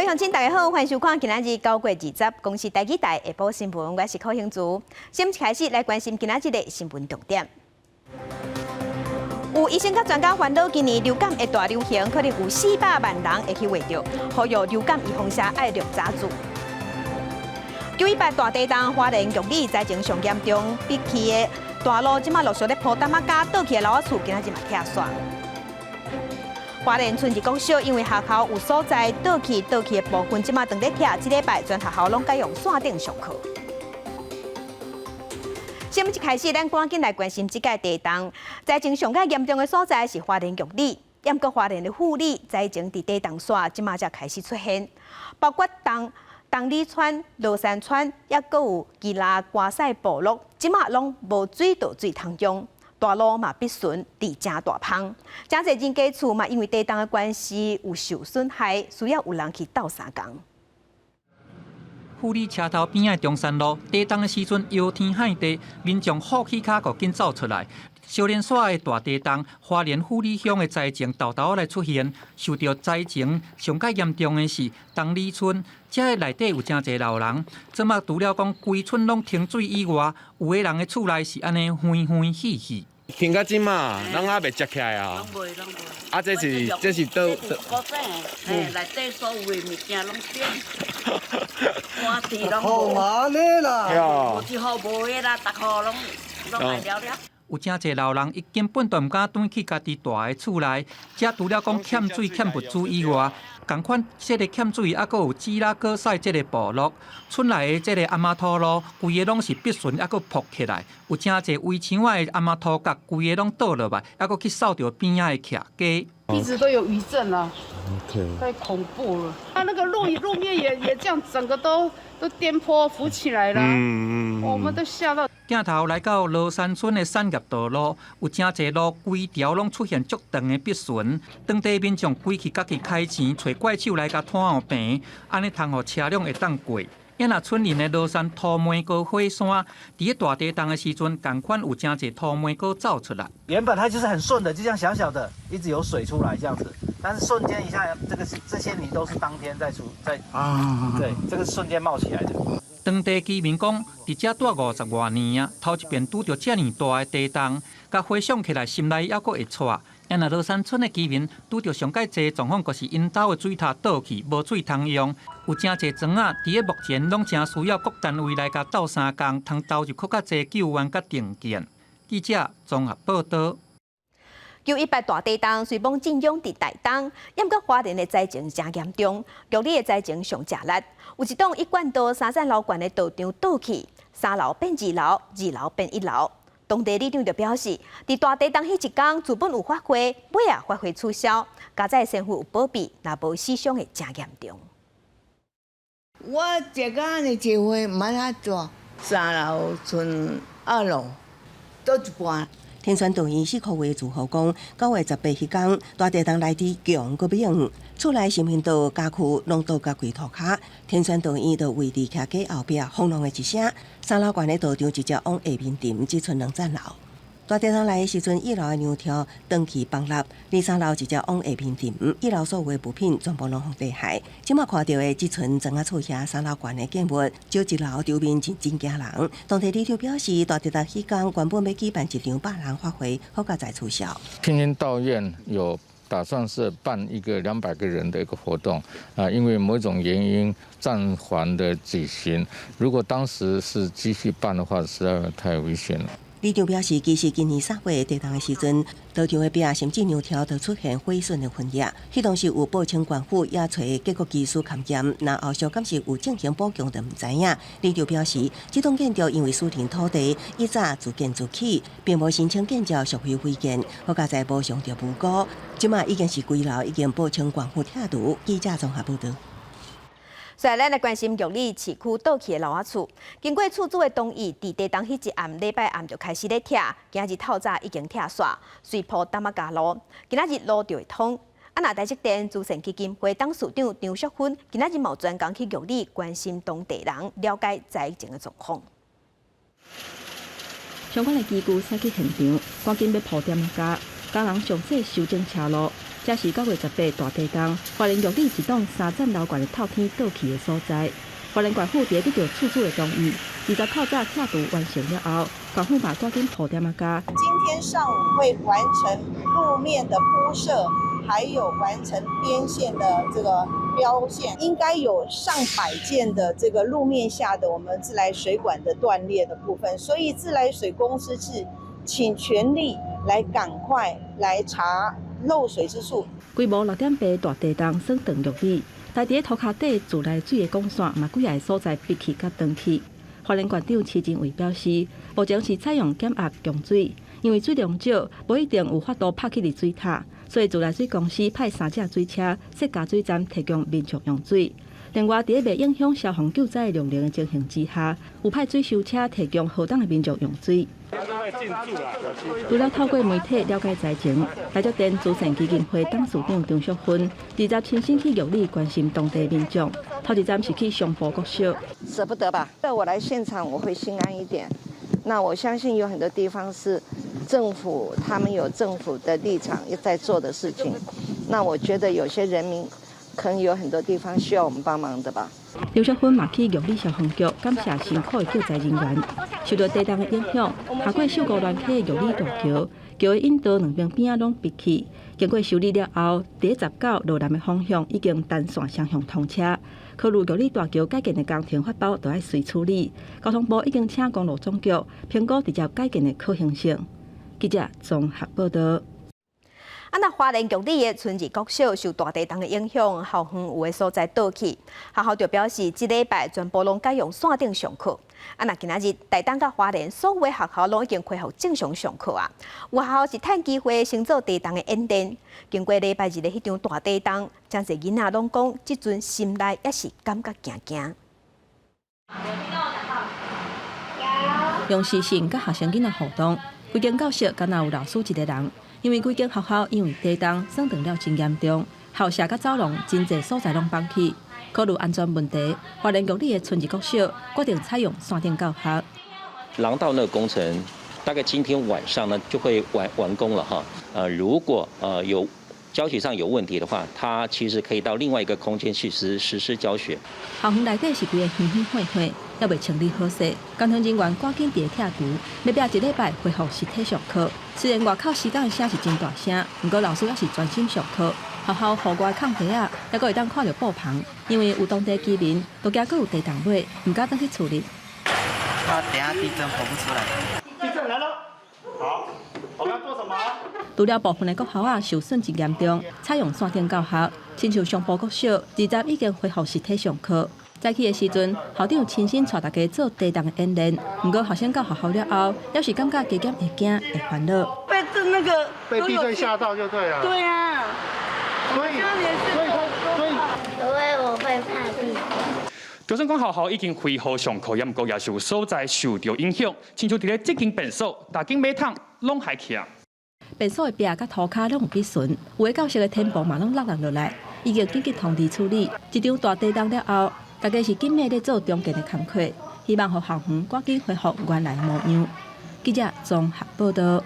位鄉親大家好，歡迎收看今仔日9月20公視台語台下晡新聞，我是柯興竹。先開始來關心今仔日的新聞重點。有醫生佮專家煩惱，今年流感會大流行，可能有400萬人會去罹著，呼籲流感預防射愛著早注。9·18大地動，花蓮玉里災情上嚴重，北去的大路這馬陸續咧鋪擔仔膠，倒去的老仔厝今仔日嘛拆煞。花蓮春日國小因為學校有所在倒去倒去的部分，這馬當咧拆，這禮拜全學校攏改用線頂上課。新聞一開始，咱趕緊來關心這屆地動。災情上較嚴重的所在是花蓮玉里，毋過花蓮的富里災情佇地動煞，這馬才開始出現，包括東東里村、羅山村，抑閣有其他歌賽部落，這馬攏無水道水通用，大路嘛必損佇誠大芳，誠濟人家厝嘛因為地動的關係有受損害，需要有人去鬥相共。富里車頭邊仔中山路，地動的時陣搖天撼地，民眾好起跤閣緊走出來。小連紲的大地動，花蓮富里鄉的災情沓沓來出現。受著災情上較嚴重的是東里村，這个內底有誠濟老人。這馬除了講規村攏停水以外，有的人的厝內是按呢昏昏去去。停到這馬，攏猶未接起來啊！啊，這是倒？嘿，內底所有的物件攏變，碗碟攏無。好啦，無一號無的啦，逐號攏攏愛了了。有誠濟老人，伊根本就毋敢轉去家己蹛的厝內。這除了講欠水欠物資以外，仝款這个欠水，猶閣有芷拉哥賽這个部落，村內的這个鯁仔土路，規个攏是必損，猶閣覆起來。有誠濟圍牆仔的鯁仔土角，規个攏倒落來，猶閣去掃著邊仔的徛家。一直都有餘震啊，太恐怖了。啊，那個路面也這樣，整個都顛簸浮起來了，我們都嚇到。鏡頭來到羅山村的產業道路，有誠濟路規條攏出現足長的必損，當地民眾規氣家己開錢揣怪手來共拖予平，按呢通予車輛會當過。猶若村鄰的羅山塗梅膏火山，佇咧大地動的時陣，仝款有誠濟塗梅膏走出來。原本它就是很順的，就像小小的，一直有水出來這樣子，但是瞬間一下，這個是這些泥都是當天在出在啊，對，這個瞬間冒起來的。當地居民講，佇遮蹛50外年啊，頭一遍拄著遮爾大的地動，共回想起來，心內猶閣會掣。猶若羅山村的居民拄著上蓋濟狀況，就是𪜶兜的水塔倒去，無水通用。有誠濟庄仔，佇咧目前攏誠需要各單位來共鬥相共，通投入閣較濟救援佮重建。記者綜合報導。9·18大地動雖罔震央佇台東，毋過花蓮的災情誠嚴重，玉里的災情上食力。有一棟一貫道三層樓懸的道場倒去，三樓變二樓，二樓變一樓。當地里長就表示，佇大地動彼一工，資本有發會，尾仔發會取消，佳哉政府有保庇，若無死傷會誠嚴重。我這個按呢一會毋捌遐大，三樓賰二樓，倒一半。天璇道院四箍畫住戶講，9月18彼工，大地動來佇強閣猛，厝內行人道家具攏倒共規塗跤。天璇道院就位佇徛街後壁，轟隆的一聲，三樓懸的道場直接往下面沉，只賰兩層樓。大地動來的時陣，一樓的梁柱斷去崩落，二三樓直接往下面沉，一樓所有的物品全部攏予地害。這馬看著的只賰莊仔厝遐三樓懸的建物，少一樓場面真真驚人。當地里長表示，大地動彼工原本欲舉辦一場100人法會，好佳哉取消。天天道院有打算是辦一個200個人的一個活動啊，因為某種原因暫緩的舉行。如果當時是繼續辦的話，實在太危險了。里長表示，其實今年3月地動的時陣，道場的壁甚至梁柱都出現毀損的痕跡。彼當時有報請縣府，也揣結構技師勘驗，那後續敢是有進行補強，就毋知影。里長表示，這棟建築因為私人土地，以早自建自起，並無申請建造屬於違建，好佳哉無傷著無辜。這馬已經是規樓已經報請縣府拆除。記者綜合報導。所以，咱來關心玉里市區倒去的老仔厝，經過厝主的同意，佇地動彼一暗禮拜暗就開始咧拆，今日透早已經拆煞，隨鋪擔仔膠路，今仔日路就會通。啊，若台積電慈善基金會董事長張淑芬，今仔日嘛專工去玉里關心當地人，了解災情的狀況。相關的機具駛去現場，趕緊欲鋪擔仔膠，工人上細修整車路。這是9月18大地動，花蓮玉里一棟三層樓懸的透天倒去的所在。花蓮縣府佇得著厝主的同意，20透早拆除完成了後，縣府嘛趕緊鋪墊仔加。今天上午會完成路面的鋪設，還有完成邊線的這個標線，應該有上百件的這個路面下的我們自來水管的斷裂的部分，所以自來水公司是傾全力來趕快來查漏水之處。規模6.8大地動，損斷玉里，但佇塗跤底自來水的管線嘛，幾个所在閉去佮斷去。花蓮縣長徐榛蔚表示，目前是採用減壓供水，因為水量少，無一定有法度拍去佇水塔，所以自來水公司派三隻水車設加水站提供民眾用水。另外，佇袂影響消防救災量能的情形之下，有派水修車提供河東的民眾用水。除了透過媒體了解災情，台積電慈善基金會董事長張淑芬二十親身去玉里關心當地民眾，頭一站是去松埔國小。捨不得吧？那我來現場，我會心安一點。那我相信有很多地方是政府，他們有政府的立場在做的事情。那我覺得有些人民可能有很多地方需要我們幫忙的吧。劉淑芬嘛去玉里消防局感謝辛苦的救災人員。受著地動的影響，下過秀姑巒溪的玉里大橋，橋的引道兩邊邊仔攏閉去。經過修理了後，佇19羅南的方向已經單線雙向通車。考慮玉里大橋改建的工程發包都愛隨處理，交通部已經請公路總局評估直接改建的可行性。記者綜合報道。啊，那花蓮玉里的春日國小受大地動的影響，校園有的所在倒去，學校就表示，這禮拜全部攏改用線頂上課。啊，那今仔日台東佮花蓮所有的學校攏已經恢復正常上課啊。有學校是趁機會先做地動的演練。經過禮拜日的彼場大地動，真濟囡仔攏講，這陣心內猶是感覺驚驚。用視訊佮學生囡仔互動，規間教室敢若有老師一个人。因為規間學校因為地動損斷了真嚴重，校舍佮走廊真濟所在攏崩去。考慮安全問題，花蓮玉里的春日國小決定採用線頂教學。廊道那個工程大概今天晚上呢就會完工了哈。如果有教學上有問題的話，他其實可以到另外一個空間去實施教學。校園內底是規个昏昏黑黑，猶未清理好勢，工程人員趕緊佇咧拆除，欲拚一禮拜恢復實體上課。雖然外口施工的聲是真大聲，毋過老師猶是專心上課。學校戶外空地仔，猶閣會當看著布棚，因為有當地居民都驚閣有地動落，毋敢轉去厝裡。怕等下地震跑不出來。地震來了，好，我們要做什麼？除了部分的國校仔受損真嚴重，採用線頂教學，親像松埔國小，20已經恢復實體上課。早起的時陣，校長親身帶大家做地動的演練。毋過學生到學校了後，猶是感覺加減會驚會煩惱。被這那個被地震嚇到就對了。對啊。所以，所以他，所以，因為我會怕地震。就算講學校已經恢復上課，也毋過也是有所在受著影響，親像佇咧這間便所，逐間馬桶攏害去啊。便所的壁佮塗跤攏有破損，有的教室的天棚嘛攏落落來，已經緊急通知處理。這場大地動了後，大家是緊密咧做重建的工課，希望予校園趕緊恢復原來模樣。記者綜合報道。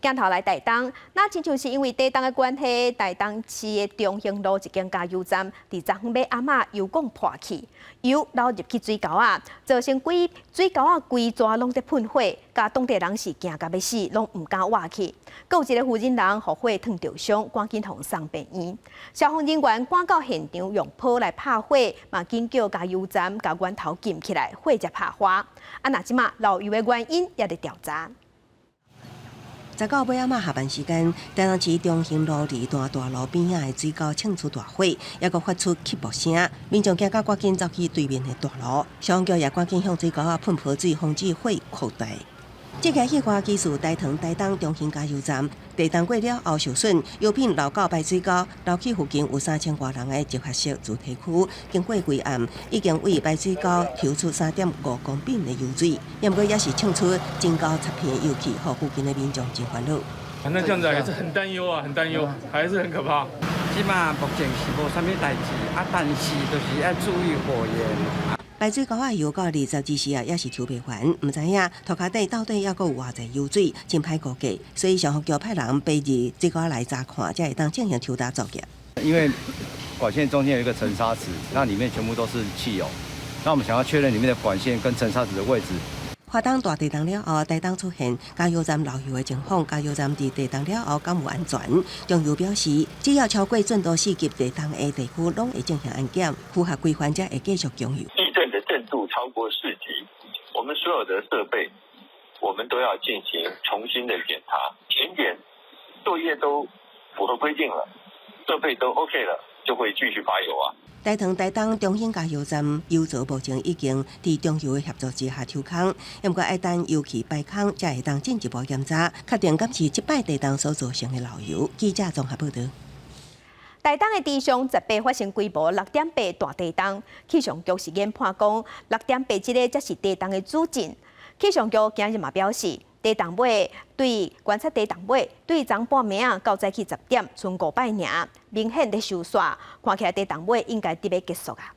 鏡頭來台東，那親像是因為地動的關係，台東市的中興路一間加油站，佇昨昏暝暗仔油管破去，油流入去水溝仔，造成規水溝仔規逝攏佇噴火，共當地人是驚甲欲死，攏毋敢倚去。閣有一个負責人予火燙著傷，趕緊予送病院。消防人員趕到現場，用砲來拍火，嘛緊叫加油站共源頭禁起來，火才拍花。啊，若這馬漏油的原因也佇調查。 19尾暗仔下班時間，台東市中興路二段大路邊仔的水溝衝出大火，猶閣發出起爆聲，民眾驚甲趕緊走去對面的大路，消防局也趕緊向水溝仔噴潑水，防止火擴大。這起意外起自台糖台東中興加油站，地動過了後受損，油品流到排水溝，流去附近有3000外人的集合式住宅區。經過規暗，已經對排水溝抽出3.5公頃的油水，毋過也是衝出真厚十片的油氣，予附近的民眾真煩惱。那這樣子還是很擔憂啊，很擔憂，還是很可怕。這馬目前是無啥物代誌，啊，但是就是愛注意火源。排水溝仔油到20、24啊，也是抽袂完，毋知影塗跤底到底猶閣有偌濟油水，真歹估計。所以上福局派人爬入水溝來查看，才會當進行抽打作業。因為管線中間有一個沉砂池，那裡面全部都是汽油，那我們想要確認裡面的管線跟沉砂池的位置。花東大地動了後，台東出現加油站漏油的情況，加油站佇地動了後敢有安全？中油表示，只要超過準度四級地動的地區，攏會進行安檢，符合規範才會繼續供油。地震的震度超過4級，我們所有的設備，我們都要進行重新的檢查。檢檢作業都符合規定了，設備都 OK 了，就會繼續發油啊。台糖台東中興加油站油槽目前已經佇中油的協助之下抽空，毋過愛等油氣排空，才會當進一步檢查，確定敢是這擺地動所造成的漏油。記者綜合報導。台東的池上18發生規模6.8大地動，氣象局是研判講6.8這个才是地動的主震。氣象局今日嘛表示，地動尾對觀測地動尾對昨半暝仔到早起10點，賰五擺爾，明顯咧收煞，看起來地動尾應該佇欲結束啊。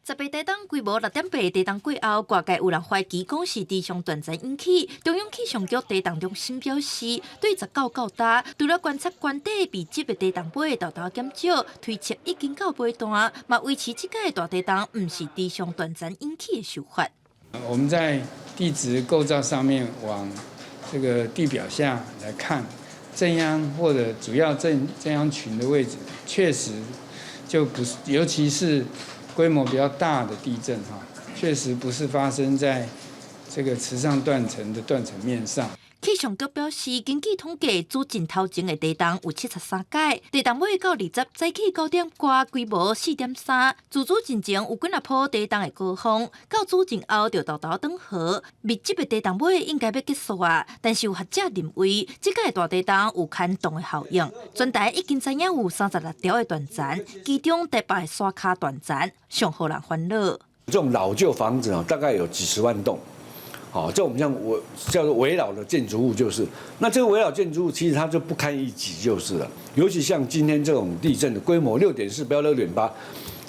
十八台東規模6.8地動過後，外界有人懷疑講是池上斷層引起。中央氣象局地動中心表示，對19到今，除了觀測原底密集的地動尾沓沓減少，推測已經到尾段，嘛維持這擺大地動毋是池上斷層引起的想法。我們在地質構造上面往這個地表下來看，震央或者主要震央群的位置，確實就不是，尤其是規模比較大的地震哈，確實不是發生在這個池上斷層的斷層面上。氣象局表示，根據統計，主震頭前的地動有73擺，地動尾到20早起9點外規模4.3，自主震前有幾若波地動的高峰，到主震後就沓沓轉和，密集的地動尾應該欲結束啊。但是有學者認為，這擺大地動有牽動的效應。全台已經知影有36條的斷層，其中台北的山跤斷層上予人煩惱。這種老舊房子啊，大概有幾十萬棟。好，這我們像圍叫做危老的建築物，就是那這個危老建築物其實它就不堪一擊就是了。尤其像今天這種地震的規模6.4，不要6.8，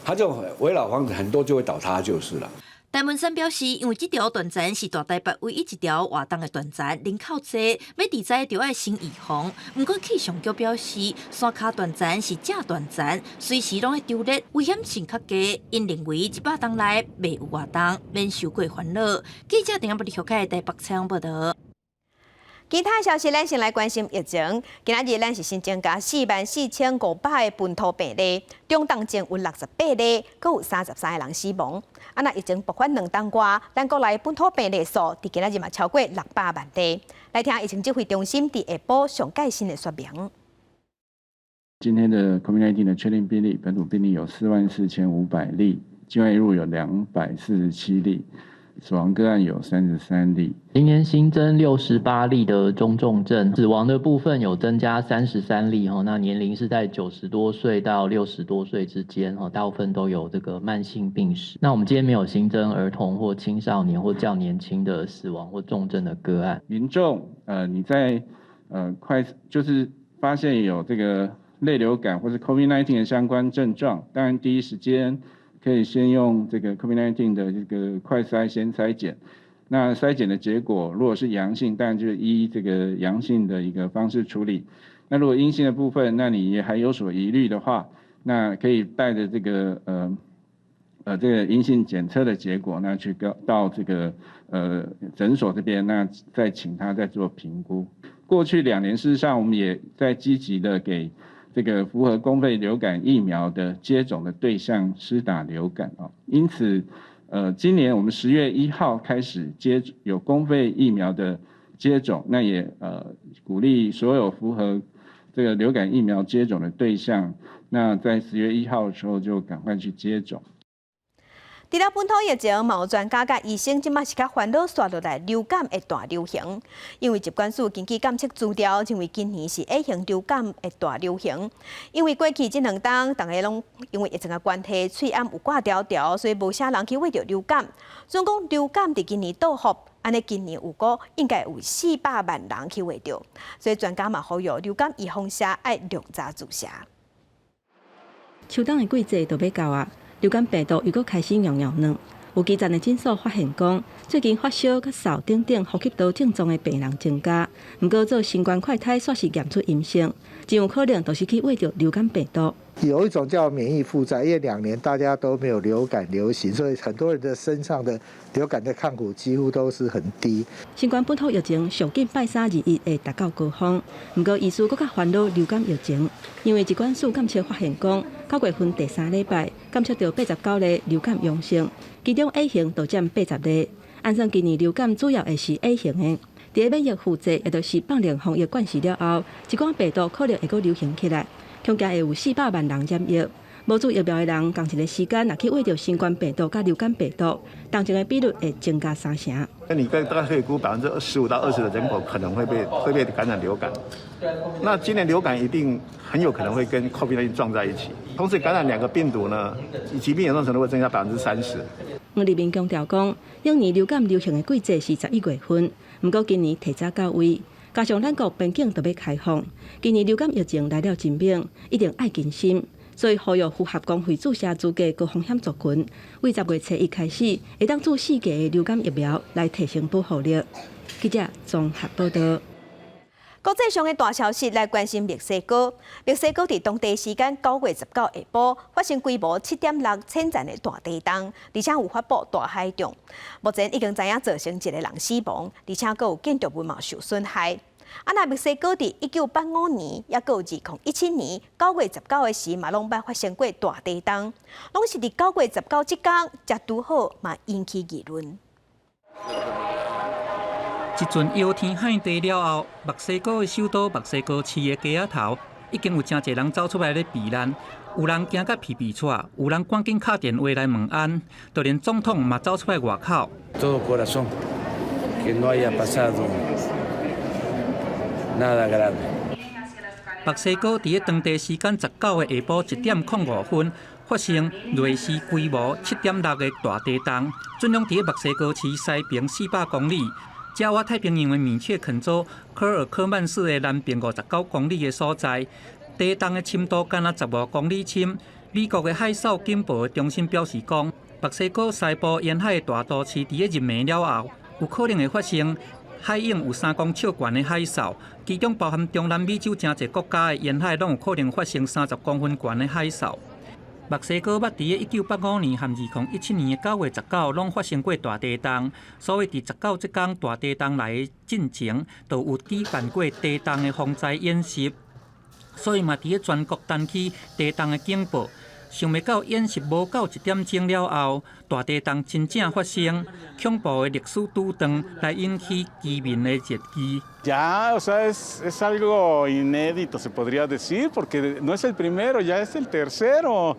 它這種危老房子很多就會倒塌就是了。陳文山表示，因為這條斷層是大台北唯一一條活動的斷層，人口濟，欲治災就愛先預防。毋過氣象局表示，山跤斷層是正斷層，隨時攏會張裂，危險性較低。𪜶認為100冬內袂有活動，免傷過煩惱。記者陳阿伯佇台北採訪報導。其他消息，咱先來關心疫情。今仔日咱是新增加44,500个本土病例，中重症有68例，閣有33个人死亡。啊，若疫情爆發2冬外，咱國內本土病例數佇今仔日嘛超過600萬例。來聽疫情指揮中心佇下晡上蓋新的說明。今天的 COVID-19 的確定病例，本土病例有44,500例，境外移入有247例。死亡個案有33例。今天新增68例的中重症，死亡的部分有增加33例哈，那年齡是在90多歲到60多歲之間哈，大部分都有這個慢性病史。那我們今天沒有新增兒童或青少年或較年輕的死亡或重症的個案。民眾，你在快就是發現有這個類流感或是 COVID-19 的相關症狀，當然第一時間可以先用這個 COVID-19 的這個快篩先篩檢，那篩檢的結果如果是陽性，當然就依這個陽性的一個方式處理。那如果陰性的部分，那你也還有所疑慮的話，那可以帶著這個陰性檢測的結果，那去到這個診所這邊，那再請他再做評估。過去2年，事實上我們也在積極的給這個符合公費流感疫苗的接種的對象施打流感哦，因此，今年我們10月1號開始接有公費疫苗的接種，那也鼓勵所有符合這個流感疫苗接種的對象，那在10月1號的時候就趕快去接種。除了本土疫情，嘛有專家佮醫生這馬是較煩惱，紲落來流感會大流行。因為疾管署根據監測資料，認為今年是 A 型流感會大流行。因為過去這2冬，大家攏因為疫情的關係，喙罨有掛牢牢，所以無啥人去穢著流感。總講流感佇今年倒復，按呢今年預估應該有400萬人去穢著。所以專家嘛呼籲流感預防射愛量早注射。秋冬的季節就欲到啊！流感病毒又閣開始蟯蟯轉。有基層的診所發現講，最近發燒、咳嗽等等呼吸道症狀的病人增加。毋過做新冠快篩煞是驗出陰性，真有可能就是去穢著流感病毒。有一種叫免疫負債，因為2年大家都沒有流感流行，所以很多人的身上的流感的抗體幾乎都是很低。新冠本土疫情上緊拜三二一會達到高峰，毋過醫師閣較煩惱流感疫情，因為疾管署監測發現講，9月份第三禮拜監測著89例流感陽性，其中 A 型就佔80例。按算今年流感主要會是 A 型的。佇免疫負債，也就是放任防疫慣勢了後，這款病毒可能會閣流行起來。恐驚會有400萬人染疫，無注疫苗的人，仝一个時間，若去穢著新冠病毒佮流感病毒，重症的比率會增加三成。那你大概可以估15%到20%的人口可能會被感染流感。那今年流感一定很有可能會跟 COVID-19 撞在一起，同時感染兩個病毒呢，疾病嚴重程度會增加30%。黃立明強調講，往年流感流行的季節是11月份，毋過今年提早到位。加上咱國邊境都欲開放，今年流感疫情來了真猛，一定愛謹慎。所以呼籲符合公費注射資格高風險族群，為10月初一開始，會當注四劑的流感疫苗來提升保護力。記者綜合報道。國際上的大消息來關心墨西哥。墨西哥佇當地時間9月19下晡發生規模7.6淺層的大地動，而且有發布大海漲。目前已經知影造成一個人死亡，而且閣有建築物嘛受損害。啊，若墨西哥佇1985年，抑閣有2017年9月19的時，嘛攏捌發生過大地動，攏是佇九月十九這工，才拄好嘛引起議論。一陣搖天撼地了後，墨西哥的首都墨西哥市的街仔頭已經有誠濟人走出來咧避難，有人驚甲皮皮掣，有人趕緊敲電話來問安，就連總統嘛走出來外口。 Todo corazón que no haya pasado nada grave。墨西哥佇咧當地時間19的下晡1點05分發生芮氏規模7.6的大地動，震央佇咧墨西哥市西爿400公里。爪哇太平洋的米卻肯州科爾科曼市的南邊59公里的所在，地動的深度干焦15公里深。美國的海嘯警報中心表示講，墨西哥西部沿海的大都市佇咧入暝了後，有可能會發生海湧有3公尺懸的海嘯，其中包含中南美洲誠濟國家的沿海，攏有可能發生30公分懸的海嘯。墨西哥捌佇咧1985年和2017年的9月19，攏發生過大地動，所以佇十九這工大地動來進前，就有舉辦過地動的防災演習，所以嘛佇咧全國彈起地動的警報。想袂到演習無夠一點鐘了後，大地動真正發生，恐怖的歷史拄斷，來引起居民的熱議。 Ya, o sea, es algo inédito, se podría decir, porque no es el primero, ya es el tercero.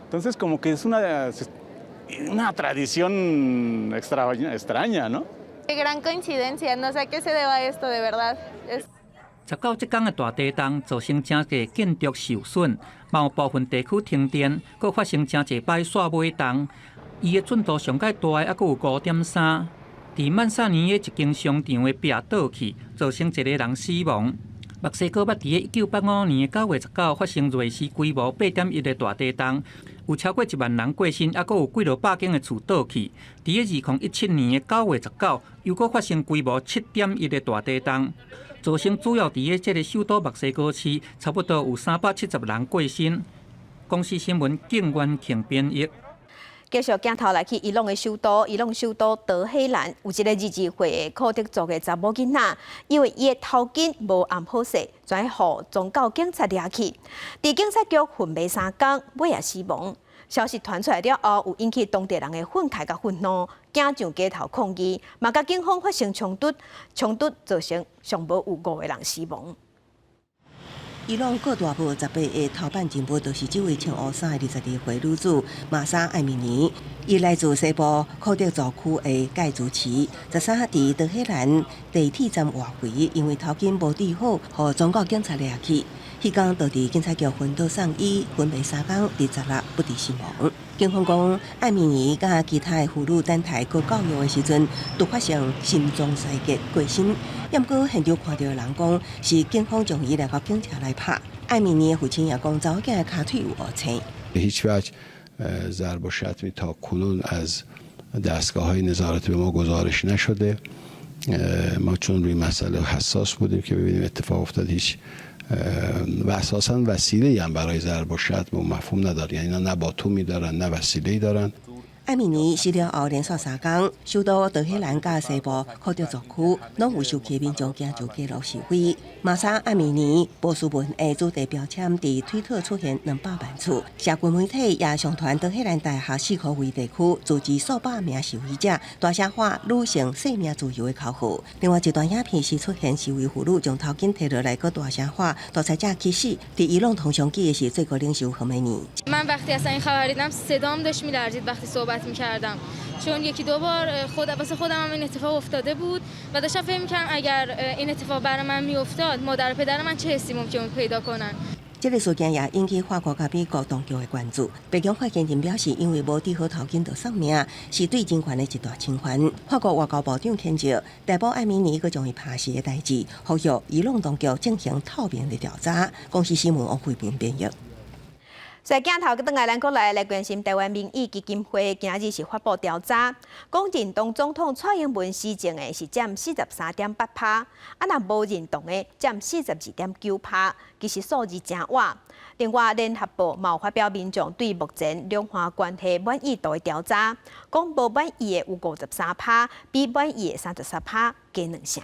Entonces, como que es una tradición extraña, ¿no? Qué gran coincidencia, no sé a qué se deba esto, de verdad. Es 19這工的大地動造成誠濟建築受損，嘛有部分地區停電，閣發生誠濟擺煞尾動。伊的震度上蓋大的，猶閣有5.3。佇曼薩尼約一間商場的壁倒去，造成一個人死亡。墨西哥捌佇咧1985年的9月19發生芮氏規模8.1的大地動，有超過1萬人過身，猶閣有幾落百間的厝倒去。佇咧2017年的9月19，又閣發生規模7.1的大地動，造成主要佇咧這个首都墨西哥市，差不多有370人過身。公視新聞景元慶編譯。繼續鏡頭來去伊朗的首都，伊朗首都德黑蘭有一个22歲的庫德族的查某囡仔，因為伊的頭巾無簪好勢，轉予宗教警察掠去，佇警察局昏迷3工，尾仔死亡。消息傳出來了後，有引起當地人的憤慨佮憤怒，走上街頭抗議，嘛佮警方發生衝突，衝突造成上無有五個人死亡。伊朗各大報十八的頭版人物，就是這位穿烏衫的22歲女子瑪莎艾米尼。伊來自西部庫德族區的蓋茲市，13佇德黑蘭地鐵站外圍，因為頭巾無戴好，予宗教警察掠去。彼工就佇警察局昏倒送醫，昏迷3工，26不治身亡。警方講，艾米尼佮其他的婦女等待閣教育的時陣，突發性心臟衰竭過身。毋過現場看著的人講，是警方將伊掠到警車來拍。艾米尼的父親也講，查某囝的跤腿有烏青。 هیچ وجه ضرب و شتمی تا کنون از دستگاه های نظارتی به ما گزارش نشده. ما چون روی مسئله حساس بودیم که ببینیم اتفاق افتاد هیچ و اساسا وسیله هم برای ضرب و شتم و مفهوم نداره، یعنی اینا نه باتومی دارن نه وسیله ای دارن。艾米尼死了後，連續3工，首都德黑蘭佮西部庫德族區攏有受氣民眾行上街頭示威。瑪莎艾米尼波斯文的主題標籤佇推特出現200萬次，社群媒體也上傳德黑蘭大學四箍圍地區組織數百名示威者大聲喊女性生命自由的口號。另外一段影片是出現示威婦女將頭巾提落來，閣大聲喊獨裁者去死。佇伊朗通常記的是最高領袖賀梅尼。من وقتی اصلا این خبر دیدم صدام داشت میلرزید وقتی صحبت میکردم، چون یکی دو بار خود واسه خودم هم این اتفاق افتاده بود و داشتم فکر میکردم اگر این اتفاق برای من میافتاد مادر و پدر من چه حسی ممکن بود پیدا کنن。這個事件也引起法國佮美國當局的關注。白宮發言人表示，因為無戴好頭巾就喪命，是對人權的一大侵犯。法國外交部長譴責逮捕艾米尼，閣將伊拍死的代誌，呼籲伊朗當局進行透明的調查。公視新聞王慧文編譯。所以鏡頭閣轉來，咱閣來關心台灣民意基金會今日是發布調查，講認同總統蔡英文施政的是佔43.8%，啊若無認同的佔42.9%，其實數字誠倚。另外，聯合報嘛有發表民眾對目前兩岸關係滿意度的調查，講無滿意的有53%，比滿意的33%加2成。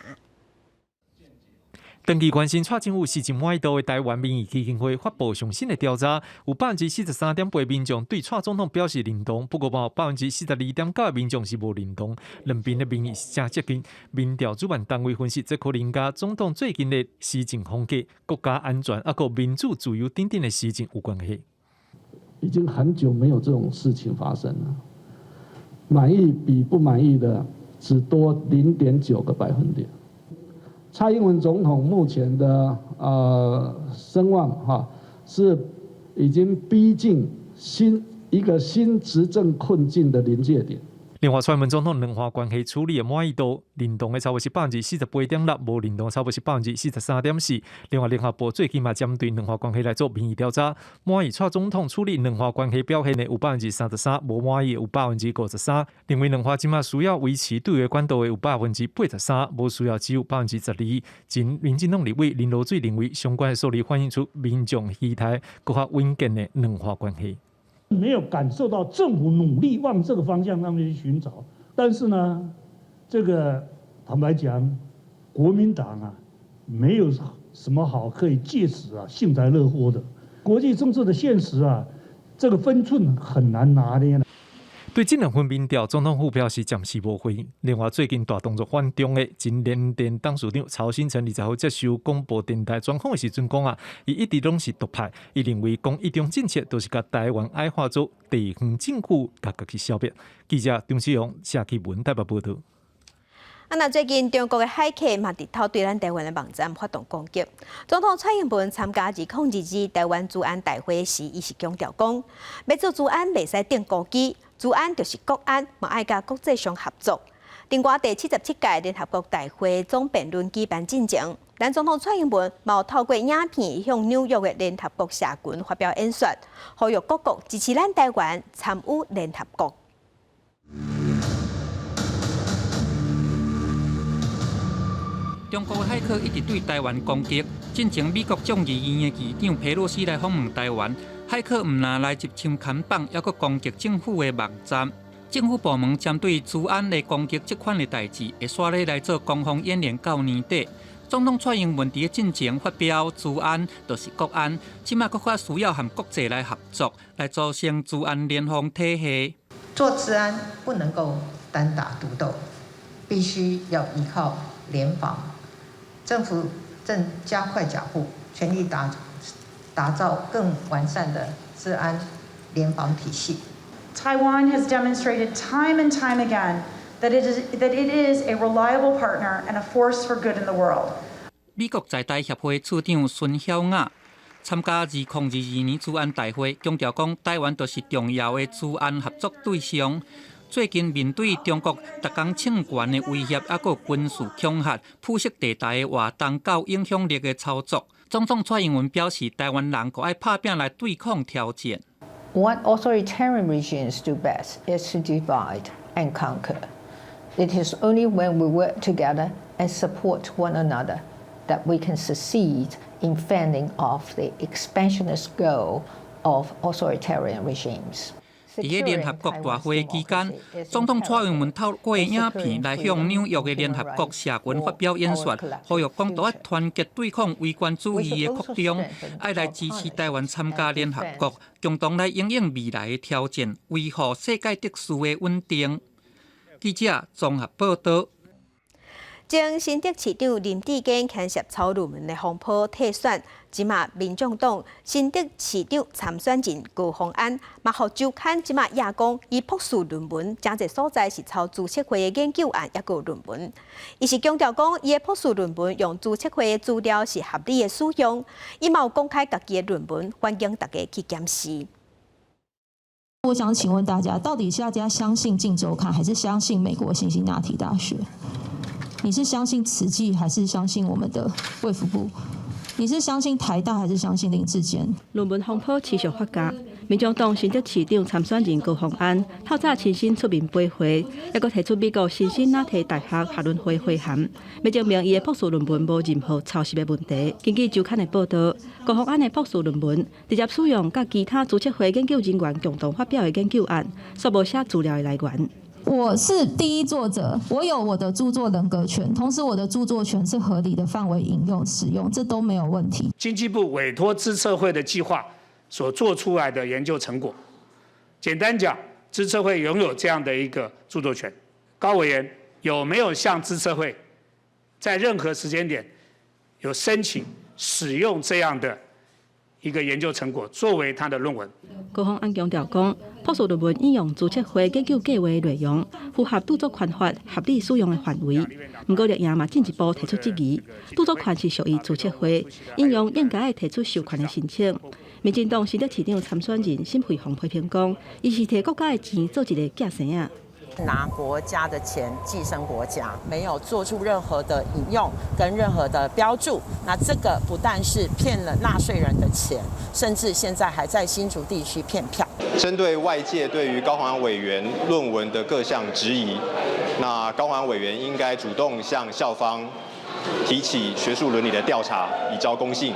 長期關心蔡政府施政滿意度的台灣民意基金會發布上新的調查，有43.8%民眾對蔡總統表示認同，不過有42.9%的民眾是無認同，兩邊的民意是誠接近。民調主辦單位分析，這可能佮總統最近的施政風格、國家安全，抑閣民主自由等等的施政有關係。已經很久沒有這種事情發生了，滿意比不滿意的只多0.9個百分點。蔡英文總統目前的聲望哈，是已經逼近新一個新執政困境的臨界點。另外，蔡英文總統兩岸關係處理的滿意度，認同的差不多是48.6%，無認同差不多是43.4%。另外，聯合報最近嘛針對兩岸關係來做民意調查，滿意蔡總統處理兩岸關係表現的有33%，無滿意的有53%。認為兩岸這馬需要維持對話管道的有83%，無需要只有12%。前民進黨立委林濁水認為，相關的數字反映出民眾期待閣較穩健的兩岸關係。沒有感受到政府努力往這個方向上面去尋找，但是呢，這個坦白講，國民黨啊，沒有什麼好可以借此啊幸災樂禍的。國際政治的現實啊，這個分寸很難拿捏。對這兩份民調，總統府表示暫時無回應。另外，最近大動作反中的前聯電董事長曹興誠20號接受廣播電臺專訪的時陣講啊，伊一直攏是獨派，伊認為講一中政策就是共臺灣矮化做地方政府，共家己消滅。記者張志勇、謝啟文台北報導。啊，那最近中國的駭客嘛，直透對咱臺灣的網站發動攻擊。總統蔡英文參加2022台灣資安大會時，伊是強調講，欲做資安袂使釘孤枝，資安就是國安，嘛愛佮國際上合作。另外，第77屆聯合國大會總辯論舉辦進前，咱總統蔡英文嘛透過影片向紐約的聯合國社群發表演說，呼籲各國支持咱臺灣參與聯合國。中國駭客一直對臺灣攻擊。進前美國眾議院的議長佩洛西來訪問臺灣，駭客毋但來入侵看板，猶閣攻擊政府的網站。政府部門針對資安的攻擊這款的代誌，會煞咧來做攻防演練到年底。總統蔡英文佇咧進前發表資安就是國安，這馬閣較需要和國際來合作，來組成資安聯防體系。做資安不能夠單打獨鬥，必須要依靠聯防。政府正加快腳步，全力打造更完善的資安聯防體系。 Taiwan has demonstrated time and time again that it is a reliable partner and a force for good in the world. 美國在台協會處長孫曉雅參加2022年資安大會，強調講台灣就是重要的資安合作對象。最近面對中國逐工衝懸的威脅，抑閣軍事恐嚇、灰色地帶的活動，佮影響力的操作，總統蔡英文表示，台灣人閣愛拍拚來對抗挑戰。What authoritarian regimes do best is to divide and conquer. It is only when we work together and support one another that we can succeed in fending off the expansionist goal of authoritarian regimes. 佇个聯合國大會期間，總統蔡英文透過影片來向紐約的聯合國社群發表演說，呼籲講著愛團結對抗威權主義的擴張，愛來支持台灣參加聯合國，共同來因應未來的挑戰，維護世界秩序的穩定。記者綜合報導。前新竹市長林智堅牽涉抄論文的風波退選，這馬民眾黨新竹市長參選人高虹安，嘛予周刊這馬也講，伊博士論文誠濟所在是抄資策會的研究案，抑閣論文。伊是強調講，伊的博士論文用資策會的資料是合理的使用，伊嘛有公開家己的論文，歡迎大家去檢視。我想請問大家，到底是大家相信《鏡週刊》，還是相信美國辛辛那提大學？你是相信慈濟，還是相信我們的衛福部？你是相信台大，還是相信林智堅？論文風波持續發酵，民眾黨新竹市長參選人高虹安透早親身出面陪會，抑閣提出美國辛辛那提大學學倫會回函，欲證明伊的博士論文無任何抄襲的問題。根據週刊的報導，高虹安的博士論文直接使用佮其他資策會研究人員共同發表的研究案，煞無寫資料的來源。我是第一作者，我有我的著作人格權，同時我的著作權是合理的範圍引用使用，這都沒有問題。經濟部委託資策會的計劃所做出來的研究成果，簡單講，資策會擁有這樣的一個著作權。高委員有沒有向資策會在任何時間點有申請使用這樣的一個研究成果作為他的論文？高虹安強調講，博士論文引用資策會研究計劃內容，符合著作權法合理使用的範圍。毋過綠營嘛進一步提出質疑，著作權是屬於資策會，引用應該愛提出授權的申請。民進黨新竹市長參選人沈慧虹批評講，伊是提國家的錢做一个寄生仔。拿國家的錢寄生國家，沒有做出任何的引用跟任何的標註。那這個不但是騙了納稅人的錢，甚至現在還在新竹地區騙票。針對外界對於高虹安委員論文的各項質疑，那高虹安委員應該主動向校方提起學術倫理的調查，以昭公信。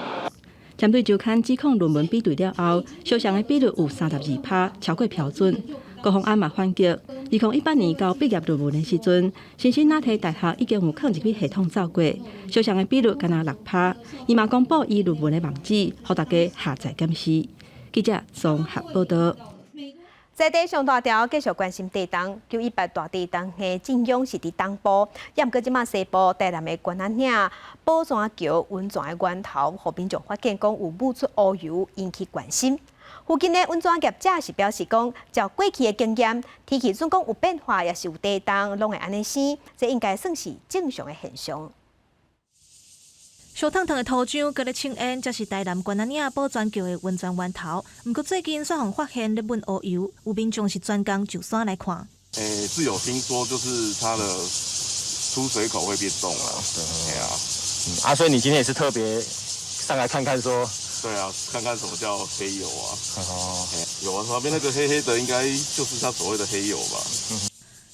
針對週刊指控論文比對了後，相像的比率有32%，超過標準。高虹安嘛反擊，2018年交畢業論文的時陣，辛辛那提大學已經有放入去系統走過，相像的比率干焦6%。伊嘛公布伊論文的網址，予大家下載檢視。記者綜合報導。在地上大條繼續關心地動，918大地動的震央是佇東部，也毋過這馬西部台南的關仔嶺寶泉橋溫泉的源頭，予民眾發現講有冒出烏油，引起關心。附近的溫泉業者是表示講，照過去的經驗，天氣總講有變化，抑是有地動，攏會按呢生，這應該算是正常的現象。燒燙燙的土漿，閣咧衝煙，這是台南關仔嶺寶泉橋的溫泉源頭。毋過最近煞予發現咧噴烏油，有民眾是專工上山來看。是有聽說，就是它的出水口會變動了。對啊，啊，所以你今天也是特別上來看看，說。對啊，看看什麼叫黑油啊？哦，有啊，旁邊那個黑黑的，應該就是他所謂的黑油吧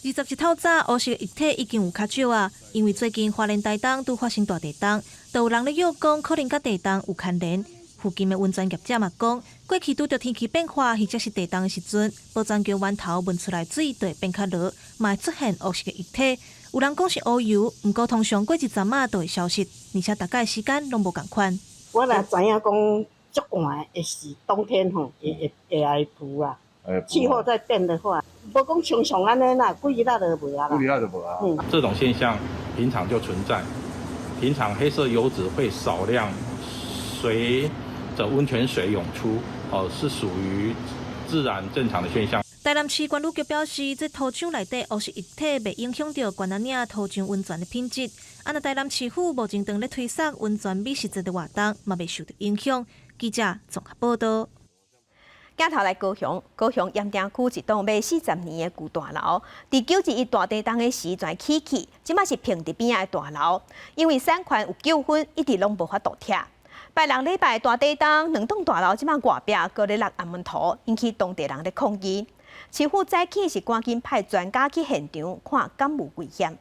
？21透早，烏色液體已經有較少啊，因為最近花蓮台東拄發生大地動，就有人咧臆講可能佮地動有牽連。附近的溫泉業者嘛講，過去拄著天氣變化或者是地動的時陣，寶泉橋源頭噴出來水就會變較濁，嘛會出現烏色的液體。有人講是烏油，毋過通常過一陣仔就會消失，而且逐擺時間攏無仝款。我若知影講足寒會是冬天吼，會會會來浮啊。氣候在變的話，無講常常按呢啦，幾日就無啊啦。幾日就無啊。這種現象平常就存在，平常黑色油脂會少量隨着溫泉水湧出，哦，是屬於自然正常的現象。台南市管理局表示，這土漿內底烏色液體袂影響著關仔嶺土漿溫泉的品質。啊，若台南市府目前正咧推捒溫泉美食節的活動，嘛袂受著影響。記者綜合報導。鏡頭來高雄，高雄鹽埕區一棟賣40年的舊大樓，佇921大地動的時全起去，這馬是平佇邊仔的大樓，因為產權有糾紛，一直攏無法度拆。拜六禮拜大地動，兩棟大樓這馬外壁閣咧落安穩塗，引起當地人咧抗議。市府早起是趕緊派專家去現場看，敢有危險。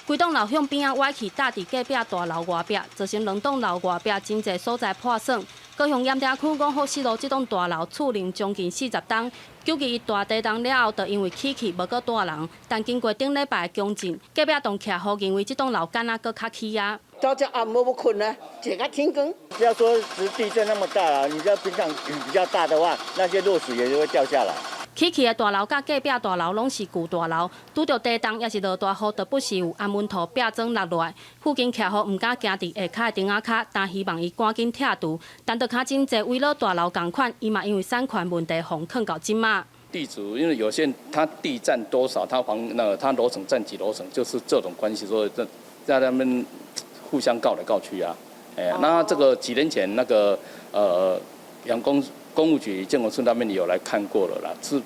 規棟樓向邊仔歪去，搭佇隔壁大樓外壁，造成兩棟樓外壁真濟所在破損。高雄鹽埕區五福四路這棟大樓厝齡將近40冬，9·21大地動了後，就因為起去無閣蹛人。但經過頂禮拜強震，隔壁棟徛戶認為這棟樓敢若閣較起啊。大家暗無欲睏啊，坐甲天光。不要說是地震那麼大啦，你知道平常雨比較大的話，那些落石也就會掉下來。起去的大樓佮隔壁大樓攏是舊大樓，拄著地動抑是落大雨，就不時有頷溫塗壁磚落落來。附近徛戶毋敢行佇下跤的埕仔跤，但希望伊趕緊拆除。但就較真濟危老大樓仝款，伊嘛因為產權問題，予囥到這馬。地主因為有些他地佔多少，他房那個他樓層佔幾樓層，就是這種關係，所以在在他們互相告來告去啊。哎，那這個幾年前那個陽光工務局建國處那邊有來看過了啦，是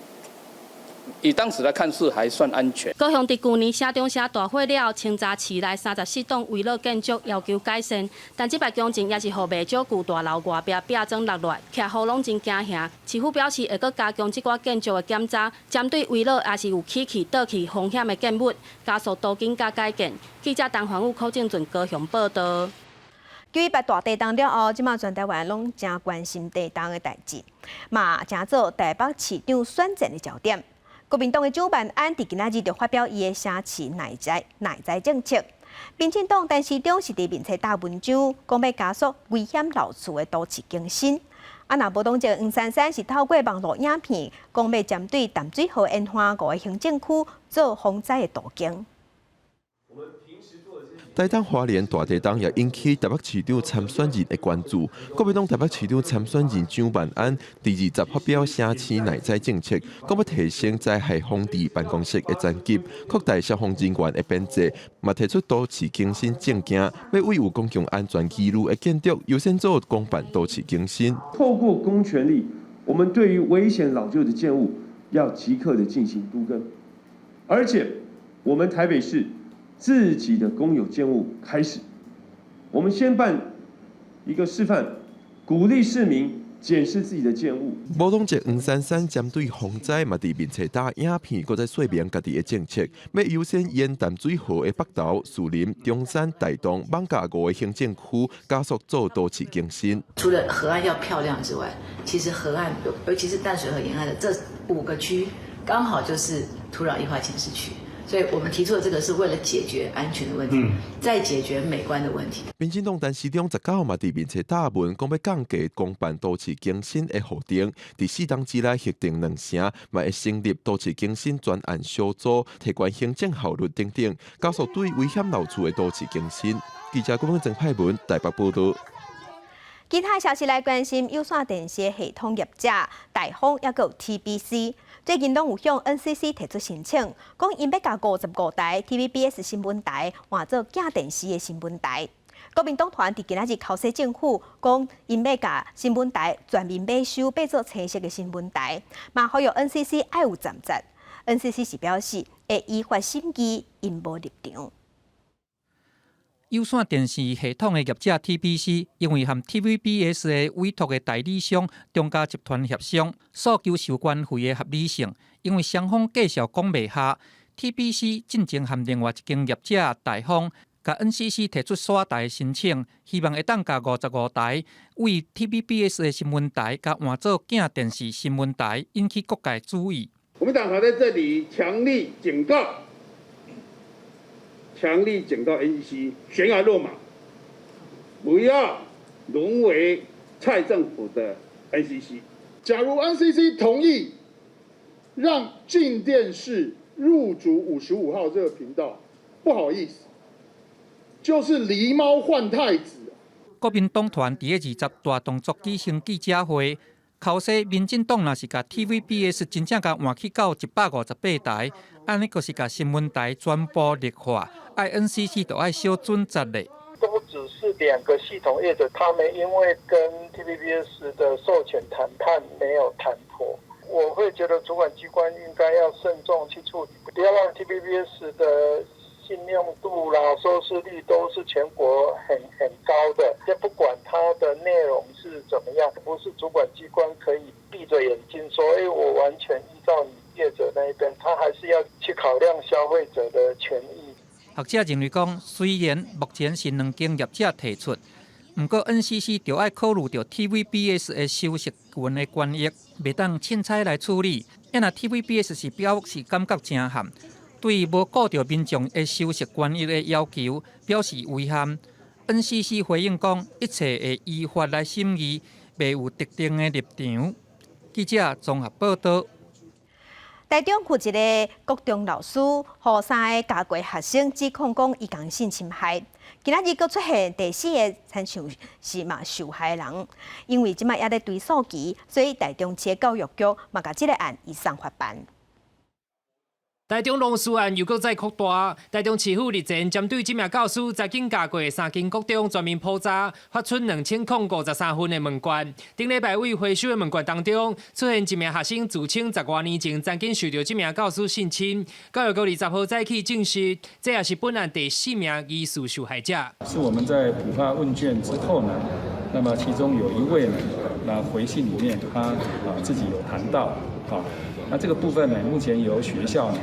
以當時來看是還算安全。高雄佇舊年城中城大火了後，清查市內34棟危老建築，要求改善。但這擺強震也是予袂少舊大樓外壁壁磚落來，徛戶攏真驚嚇。市府表示會閣加強這寡建築的檢查，針對危老抑是有起去倒去風險的建物，加速都更佮改建。記者陳環宇、柯正俊高雄報導。9·18大地動了後，這馬全台灣攏誠關心地動的代誌，嘛成做台北市長選戰的焦點。國民黨的蔣萬安佇今仔日就發表伊的城市耐災政策。民進黨陳時中是佇面冊打文章，講欲加速危險老厝的都市更新。啊，若無黨籍黃珊珊是透過網路影片，講欲針對淡水河沿岸五個行政區做防災的都更。台東花蓮大地動也引起台北市長參選人的關注。國民黨台北市長參選人蔣萬安佇20發表城市耐災政策，講欲提升災害防治辦公室的層級，擴大消防人員的編制，嘛提出都市更新政見，欲為有公共安全疑慮的建築優先做公辦都市更新。透過公權力，我們對於危險老舊的建物要即刻的進行都更，而且我們台北市自己的公有建物開始，我們先辦一個示範，鼓勵市民檢視自己的建物。無黨籍黃珊珊針對防災嘛，佇面冊打影片，閣再說明家己的政策，欲優先沿淡水河的北投、士林、中山、大同、艋舺五個行政區加速做都市更新。除了河岸要漂亮之外，其實河岸，尤其是淡水河沿岸的這五個區，剛好就是土壤液化潛勢區。所以我們提出的這個是為了解決安全的問題，再解決美觀的問題。民進黨陳時中19嘛佇面冊打文，講欲降低公辦都市更新的予定，佇4冬之內核定兩成，嘛會成立都市更新專案小組，提懸行政效率等等，加速對危險老厝的都市更新。記者郭文曾派文台北報導。其他消息來關心有線電視系統業者大豐抑閣有 TBC，最近攏有向 NCC 提出申請，講𪜶欲共55台 TVBS 新聞台換做鏡電視的新聞台。國民黨團佇今仔日口說政府，講𪜶欲共新聞台全面買收，變做青色的新聞台，嘛呼籲 NCC 愛有站節。NCC 是表示會依法審議，𪜶無立場。有線電視系統的業者 TBC，因為和 TVBS 的委託的代理商中嘉集團協商，訴求授權費的合理性，因為雙方繼續講袂合，TBC 進前和另外一間業者大豐，共 NCC 提出徙台申請，希望會當共55台為 TVBS 的新聞台，共換做鏡電視新聞台，引起各界注意。國民黨團在這裡強力警告。強力警告 NCC 懸崖落馬，不要淪為蔡政府的 NCC。假如 NCC 同意讓鏡電視入主55號這個頻道，不好意思，就是狸貓換太子。國民黨團佇20大動作舉行記者會，口說民進黨若是共 TVBS 真正共換去到158台，按呢就是共新聞台全部綠化，愛 NCC 就愛小準則咧。都不只是兩個系統業者，他們因為跟 TVBS 的授權談判沒有談妥，我會覺得主管機關應該要慎重去處理，不要讓 TVBS 的信用度啦、收視率都是全國很高的。先不管它的內容是怎麼樣，不是主管機關可以閉着眼睛說，欸，我完全依照你業者那一邊，他還是要去考量消費者的權益。學者認為講，雖然目前是兩間業者提出，毋過 NCC 著愛考慮著 TVBS 的收視群的權益，袂當凊彩來處理。啊若 TVBS 是表示感覺誠憾，對無顧著民眾的收視權益的要求表示遺憾。NCC 回應講，一切會依法來審議，袂有特定的立場。記者綜合報道。台中有一个國中老師，予三个教過學生指控講伊共性侵害。今仔日閣出現第四个，親像是嘛受害人，因為這擺猶咧追訴期，所以台中市教育局嘛共這个案移送法辦。台中龍師案又閣再擴大，台中市府日前針對這名教師曾經教過三間國中全面普查，發出2053份的問卷。頂禮拜為回收的問卷當中，出現一名學生自稱十外年前曾經受著這名教師性侵。教育局20號早起證實，這也是本案第四名疑似受害者。是我們在補發問卷之後呢，那麼其中有一位呢，那回信裡面他自己有談到，啊。那這個部分呢，目前由學校呢，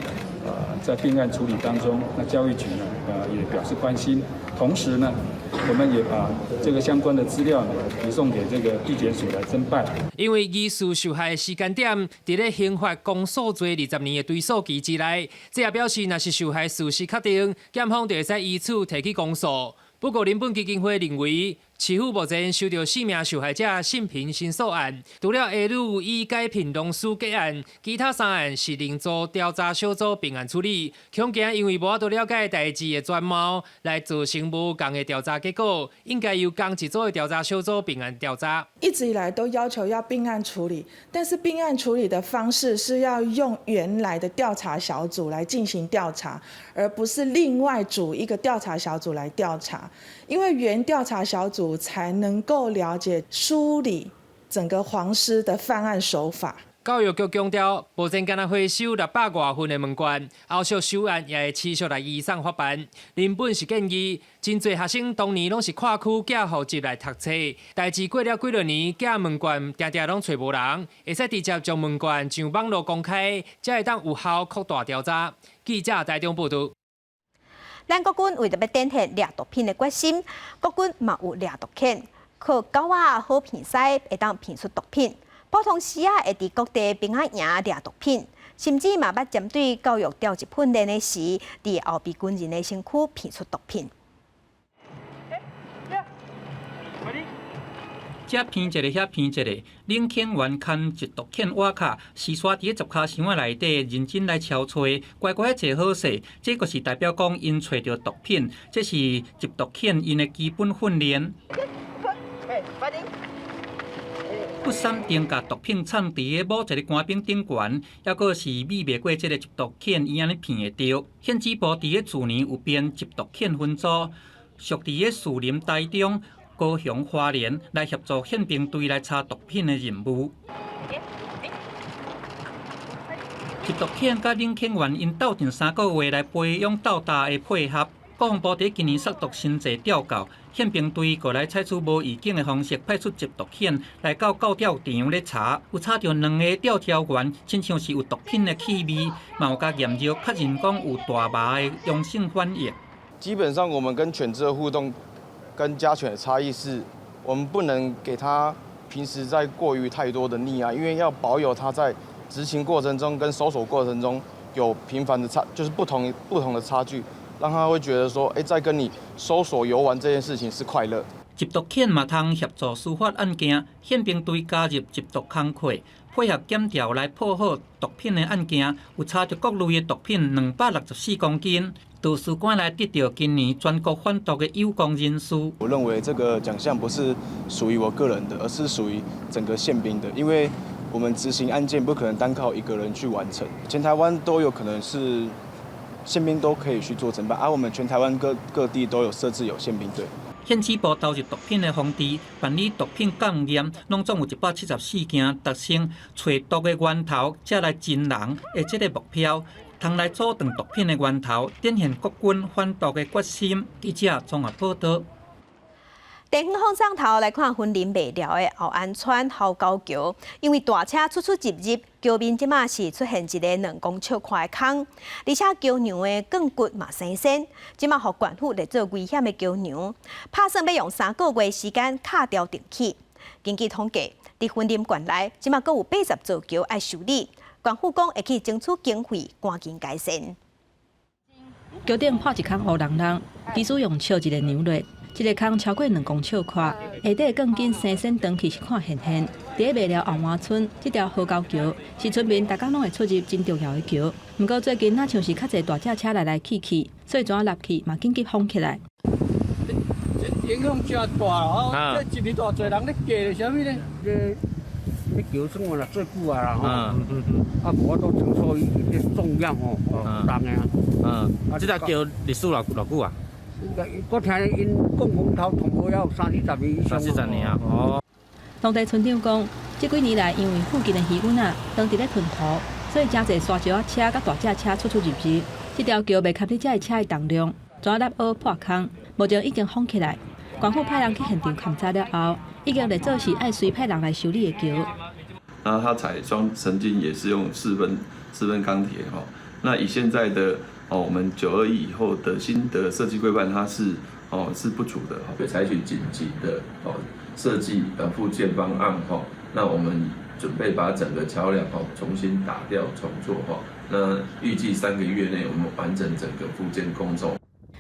在併案處理當中，那教育局呢，也表示關心。同時呢，我們也把這個相關的資料呢，移送給這個地檢署來偵辦。因為疑似受害的時間點，佇咧刑法公訴罪20年的追訴期之內，這也表示，若是受害事實確定，檢方就會使依此提起公訴。不過，人本基金會認為，市府目前收著四名受害者性平申訴案，除了 A 女已解聘老師結案，其他三案是另組調查小組併案處理。恐驚因為無法度了解代誌的全貌，來造成無仝的調查結果，應該由仝一組的調查小組併案調查。一直以來都要求要併案處理，但是併案處理的方式是要用原來的調查小組來進行調查，而不是另外組一個調查小組來調查。因為原調查小組才能夠了解梳理整個黃師的犯案手法。教育局強調，目前干焦回收600外份的問卷，後續收案也會持續來移送法辦。原本是建議，真濟學生當年攏是跨區寄戶籍來讀冊，代誌過了幾落年，寄問卷定定攏揣無人，會使直接將問卷上網路公開，才會當有效擴大調查。記者台中報道。咱國軍為著欲展現掠毒品的決心，國軍嘛有掠毒犬，靠狗仔好鼻師會當鼻出毒品。普通時啊，會佇各地兵仔營掠毒品，甚至嘛捌針對教育調集訓練的時，佇後備軍人的身軀鼻出毒品。這鼻一个，遐鼻一个，領犬員牽一毒犬倚跤，序煞佇咧十跤箱仔內底認真來敲揣，乖乖坐好勢，這就是代表講𪜶揣著毒品，這是緝毒犬𪜶的基本訓練。不閃電共毒品藏佇咧某一个官兵頂懸，猶閣是避袂過這个緝毒犬伊按呢鼻會著。憲指部佇咧去年有編緝毒犬分組，屬佇咧士林、台中、高雄、花蓮來協助憲兵隊來查毒品的任務。緝毒犬佮領犬員𪜶鬥陣3個月來培養鬥搭的配合。國防部佇今年殺毒新制調教，憲兵隊閣來採取無預警的方式，派出緝毒犬來到教調場咧查，有查著兩個調查員，親像是有毒品的氣味，嘛有共驗尿確認講有大麻的陽性反應。基本上，我們跟犬隻的互動跟家犬的差異是，我們不能給它平時在過於太多的溺愛，因為要保有它在執勤過程中跟搜索過程中有頻繁的差，就是不同的差距。讓他會覺得說，欸，在跟你搜索遊玩這件事情是快樂。緝毒犬嘛通協助司法案件，憲兵隊加入緝毒工課，配合檢調來破獲毒品的案件，有查著各類的毒品264公斤。圖書館來得著今年全國反毒的有功人士。我認為這個獎項不是屬於我個人的，而是屬於整個憲兵的，因為我們執行案件不可能單靠一個人去完成，全台灣都有可能是。憲兵都可以去做偵辦，而我們全台灣各地都有設置有憲兵隊。憲指部投入毒品的防治，辦理毒品檢驗，攏總有174件達成揣毒的源頭，才來偵人的這个目標。通來阻斷毒品的源頭，展現國軍反毒的決心。記者綜合報導。地方放送頭來看，雲林麥寮的後安村鱟溝橋，因為大車出出入入，橋面這馬是出現一個2公尺寬的空，而且橋梁的鋼骨嘛生鉎，這馬予縣府列做危險的橋梁，拍算欲用3個月時間敲掉重起。根據統計，佇雲林縣內，這馬閣有80座橋愛修理，縣府講會去爭取經費，趕緊改善。橋頂破一空烏礱礱，技師用鍬一个量落。這个空超過2公尺寬，下底鋼筋生鉎斷去是看現現。佇咧麥寮後灣村這條河溝橋，是村民逐工攏會出入真重要的橋。毋過最近若像是較濟大隻車來來去去，所以怎啊立去嘛緊急封起來。影響誠大哦！這一年偌濟人咧過，啥物咧？這這橋算話做久啊啦吼，啊無法度承受伊這重量吼，重的啊。嗯，這條橋歷史偌偌久啊？我聽𪜶講講頭同無有三四十年以上。三四十年啊，哦。當地村長講，這幾年來因為附近的漁塭啊，當佇咧囤土，所以誠濟沙石仔車佮大隻車出出入入。這條橋袂堪你這个車的重量，怎啊凹破空，目前已經封起來。縣府派人去現場勘查了後，已經列做是愛隨派人來修理的橋。那它採雙層筋也是用四分鋼鐵哈。那以現在的哦，我們921以後的新的設計規範，它是不足的，會採取緊急的哦設計復建方案哈。那我們準備把整個橋梁哦重新打掉重做哈。那預計3個月內，我們完成整個復建工作。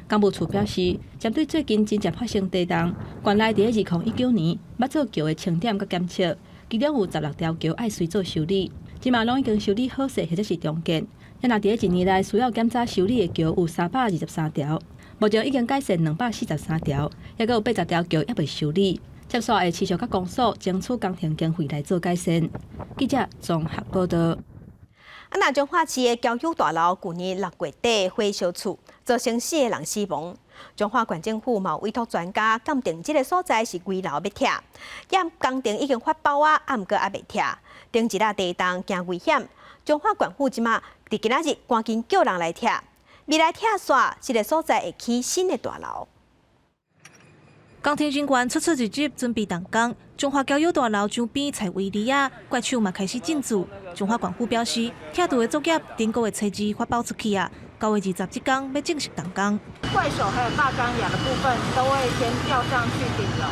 工務處表示，針對最近真濟發生地動，縣內佇2019年捌做橋的清點佮檢測，其中有16條橋愛隨做修理，這馬攏已經修理好勢或者是重建。若佇咧一年內需要檢查修理的橋有323條，目前已經改善243條，猶閣有80條橋猶未修理。接續會持續佮公所爭取工程經費來做改善。記者綜合報導。啊，那彰化市的交友大樓舊年6月底火燒厝，造成四個人死亡。彰化縣政府嘛委託專家鑑定，這个所在是危樓欲拆，驗工程已經發包啊，啊毋過猶未拆。頂一下地動驚危險，彰化縣府這馬佇今仔日趕緊叫人來拆，未來拆煞，這个所在會起新的大樓。工程人員出出入入準備動工，彰化交友大樓周邊採圍籬仔，怪手嘛開始進駐。彰化縣府表示，拆除的作業頂個月初二發包出去啊，9月20這工欲正式動工。怪手還有大鋼牙的部分都會先吊上去頂樓，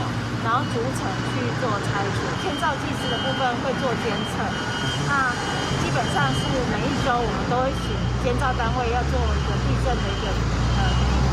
然後逐層去做拆除。建造技師的部分會做監測，那基本上是每一周我們都會請監造單位要做一個地震的一個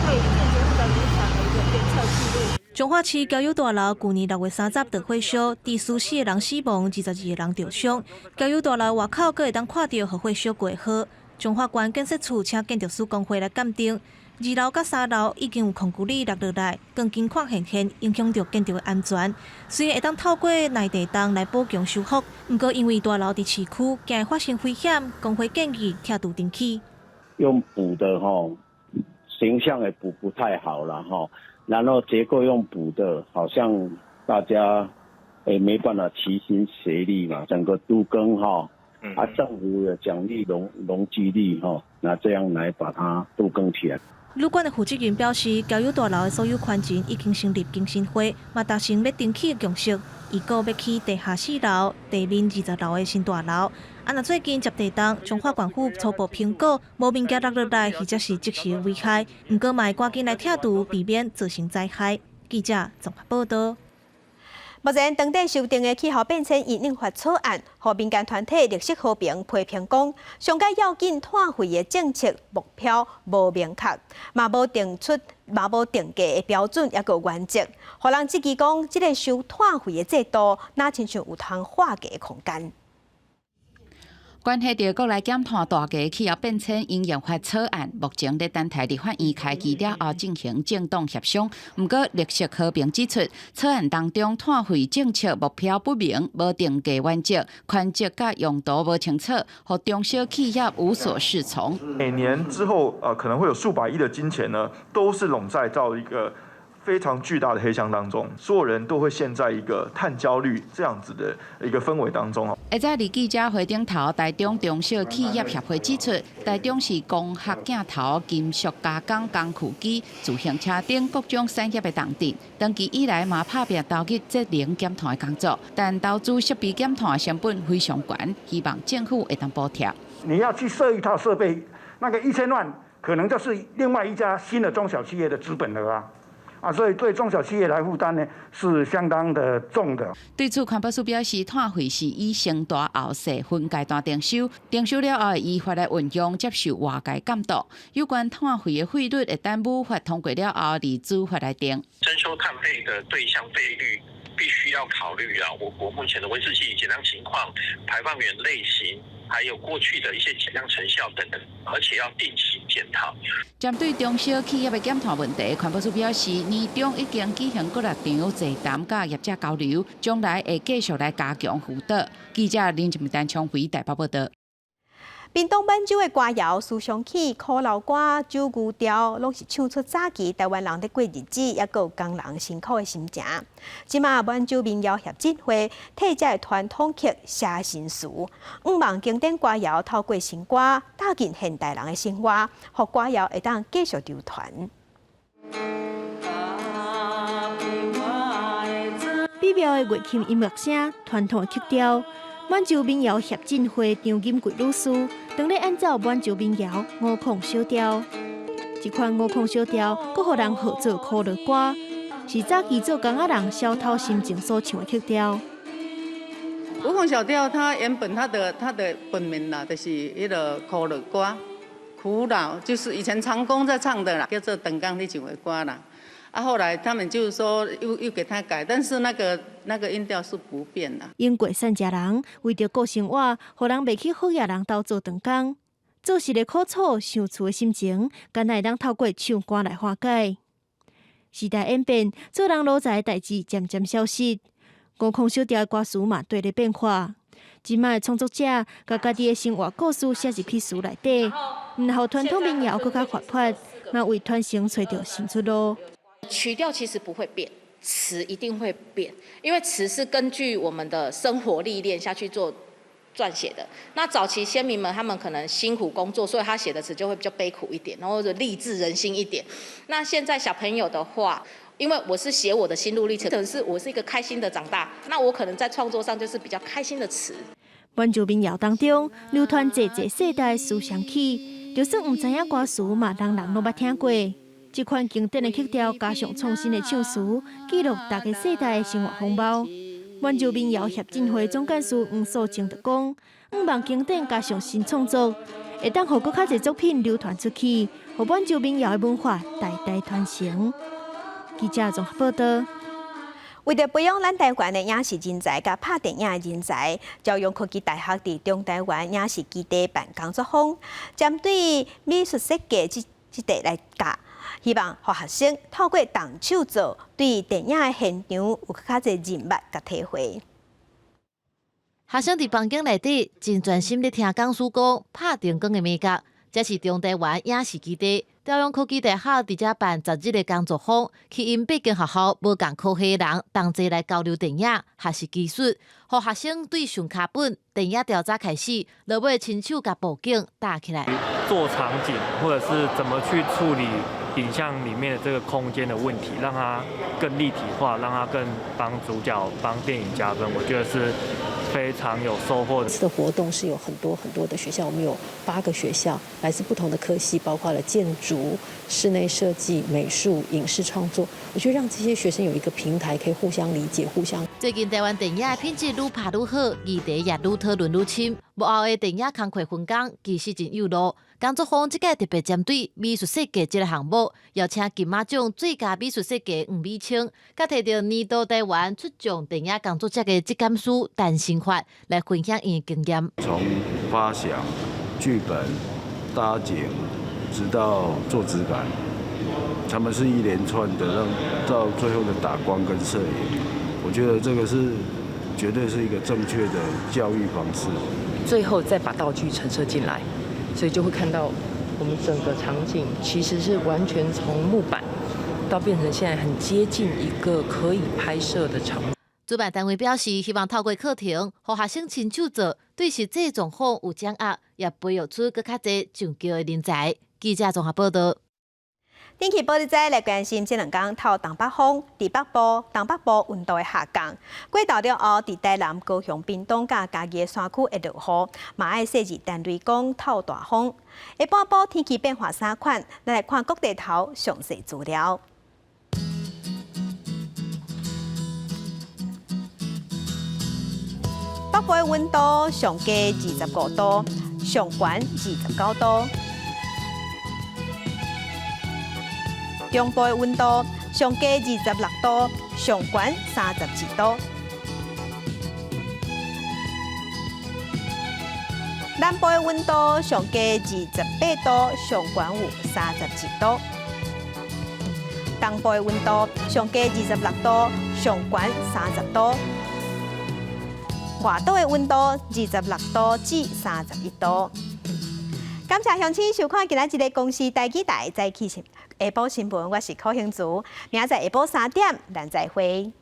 對建築物的影響的一個監測記錄。彰化市交友大樓舊年6月30著火燒，致使四个人死亡，22个人著傷。交友大樓外口閣會當看著予火燒過的火。彰化縣建設處請建築師公會來鑑定，2樓佮3樓已經有空骨裡落落來，鋼筋看現現，影響著建築的安全。雖然會當透過耐地動來補強修復，毋過因為大樓佇市區，驚會發生危險，公會建議拆除重起。用補的吼，形象也補不太好了吼。然後結構用補的，好像大家誒沒辦法齊心協力嘛，整個都更哈，啊政府有獎勵容積率哈，那這樣來把它都更起來。旅館的負責人表示，交友大樓的所有權人已經成立更新會，嘛達成欲重起的共識，預告欲起地下4樓、地面20樓的新大樓。啊，若最近接地動，彰化縣府初步評估，無物件落落來，或者是即時危害，毋過嘛會趕緊來拆除，避免造成災害。記者綜合報導。目前當地修訂的氣候變遷因應法草案，予民間團體綠色和平批評講，上蓋要緊碳匯的政策目標無明確，嘛無定出嘛無定價的標準，抑閣原則，予人質疑講，這个收碳費的制度，若親像有通劃價的空間。關係著國內減碳大計氣候變遷因應法草案，目前咧等待立法院開議了後進行政黨協商。毋過綠色和平指出，草案當中碳費政策目標不明，無定價原則，權責佮用途無清楚，予中小企業無所適從。每年之後，可能會有數百億的金錢呢，都是籠在到一個非常巨大的黑箱當中，所有人都會陷在一個碳焦慮這樣子的一個氛圍當中。會在佇記者會頂頭，台中中小企業協會指出，台中是光學鏡頭、金屬加工工具機、自行車等各種產業的重鎮。長期以來嘛拍拚投入節能減碳的工作，但投資設備減碳成本非常懸，希望政府會當補貼。你要去設一套設備，那個1000萬可能就是另外一家新的中小企業的資本額啊。啊，所以對中小企業來負擔呢，是相當的重的。對此，環保署表示，碳費是以先大後細分階段徵收，徵收了後會依法來運用，接受外界監督。有關碳費的費率會等母法通過了後，佇主法來定。徵收碳費的對象費率必須要考慮啊，我國目前的溫室氣體減量情況、排放源類型，還有過去的一些減量成效等等，而且要定期檢討。針對中小企業的減碳問題，環保署表示，年中已經舉行過六場座談佮業者交流，將來會繼續來加強輔導。記者林靜丹昌輝台北報道。屏東滿洲的歌謠、思鄉曲、苦勞歌、酒牛調，攏是唱出早期台灣人佇過日子，抑閣有工人辛苦的心情。這馬滿洲民謠協進會替這个傳統曲寫新詞，向望經典歌謠透過新歌搭進現代人的生活，予歌謠會當繼續流傳。美妙的月琴音樂聲，傳統的曲調。滿洲民謠協進會張金桂女士，當咧演奏滿洲民謠五控小調。這款五控小調，閣予人號做苦樂歌，是早期做工仔人消敨心情所唱的曲調。五控小調，它原本它的本名啦，就是彼个苦樂歌，苦惱就是以前長工在唱的啦，叫做長工咧唱的歌啦。啊，後來他們就是說又給他改，但是那個音調是不變的。英國散食人為著過生活，予人袂去好額人兜做長工，做事的苦楚、想厝的心情，敢若會當透過唱歌來化解。時代演變，做人奴才的代誌漸漸消失，五控小調的歌詞嘛綴咧變化。這擺的創作者，共家己的生活故事寫入去詞內底，毋但予傳統民謠閣較活潑，嘛為傳承揣著新出路。曲調其實不會變，詞一定會變，因為詞是根據我們的生活歷練下去做撰寫的。那早期先民們他們可能辛苦工作，所以他寫的詞就會比較悲苦一點，然後勵志人心一點。那現在小朋友的話，因為我是寫我的心路歷程，可能是我是一個開心的長大，那我可能在創作上就是比較開心的詞。滿洲民謠當中流傳濟濟世代思鄉曲，就算毋知影歌詞嘛，人人攏捌聽過。這款經典的曲調加上創新的唱詞，記錄逐个世代的生活風貌。滿洲民謠協進會總幹事黃素貞就講，向望經典加上新創作，會當予閣較濟作品流傳出去，予滿洲民謠的文化代代傳承。記者綜合報道。為著培養咱台灣的影視人才佮拍電影的人才，朝陽科技大學佇中台灣影視基地辦工作坊，針對美術設計這塊來教。希望予學生透過動手做，對電影的現場有較濟認捌佮體會。學生佇房間內底真專心咧聽講師講拍燈光的眉角，這是中台灣影視基地朝陽科技大學佇遮辦10日的工作坊，吸引八間學校無仝科系的人同齊來交流電影學習技術，予學生對上跤本電影調查開始，落尾親手共布景搭起來。做場景，或者是怎麼去處理影像裡面的這個空間的問題，讓它更立體化，讓它更幫主角、幫電影加分，我覺得是非常有收穫的。這次的活動是有很多很多的學校，我們有8個學校，來自不同的科系，包括了建築、室內設計、美術、影視創作。我覺得讓這些學生有一個平台，可以互相理解、互相。最近台灣電影的品質愈拍愈好，議題也愈討論愈深。幕後的電影工課分工其實真有路。工作坊這屆特別針對美術設計這個項目，邀請金馬獎最佳美術設計黃美清，佮提著年度台灣出獎電影工作者的質監師陳新發來分享𪜶的經驗。從發想、劇本、搭景，直到做質感，他們是一連串的，讓到最後的打光跟攝影，我覺得這個是絕對是一個正確的教育方式。最後再把道具陳設進來。所以就會看到，我們整個場景其實是完全從木板到變成現在很接近一個可以拍攝的場。主辦單位表示，希望透過課程，予學生親手做，對實際狀況有掌握，也培育出閣較濟上橋的人才。記者綜合報道。天氣報你知來關心，這兩工透東北風，佇北部、東北部溫度會下降。過晝了後，佇台南、高雄、屏東佮嘉義的山區會落雨，嘛愛細緻等雷公透大風。下半晡天氣變化三款，咱來看各地頭詳細資料。北部的溫度上低25度，上懸29度。中部的溫度上低26度，上懸32度。南部的溫度上低28度，上懸有31度。東部的溫度上低26度，上懸30度。外島的溫度26度至31度。感謝鄉親收看今仔日的公視台語台早起下晡新聞，我是柯興竹，明仔載下晡3點，咱再會。